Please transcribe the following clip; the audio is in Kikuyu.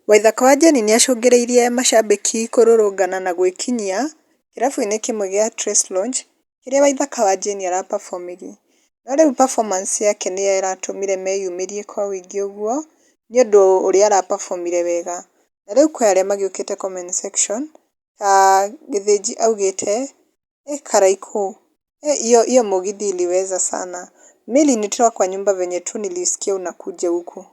Waithaka wa Jane nĩacũngĩrĩirie macambĩki kũrũrũngana na gwĩkinyia kĩrabu-inĩ kĩmwe gĩa Trace Lodge kĩrĩa Waithaka wa Jane ara perform. No rĩu performance yake nĩyo ĩratũmire meyumĩrie kwa ũingĩ ũguo nĩ ũndũ ũrĩa ara perform ire wega. Na rĩu kwĩ arĩa magĩũkĩte comment section ta Gĩthĩnji augĩte, "Ĩ Karaikũ, hiyo hiyo mũgithi iliweza sana. Mi ilinitoa kwa nyumba venye tu nilisikia unakuja huku."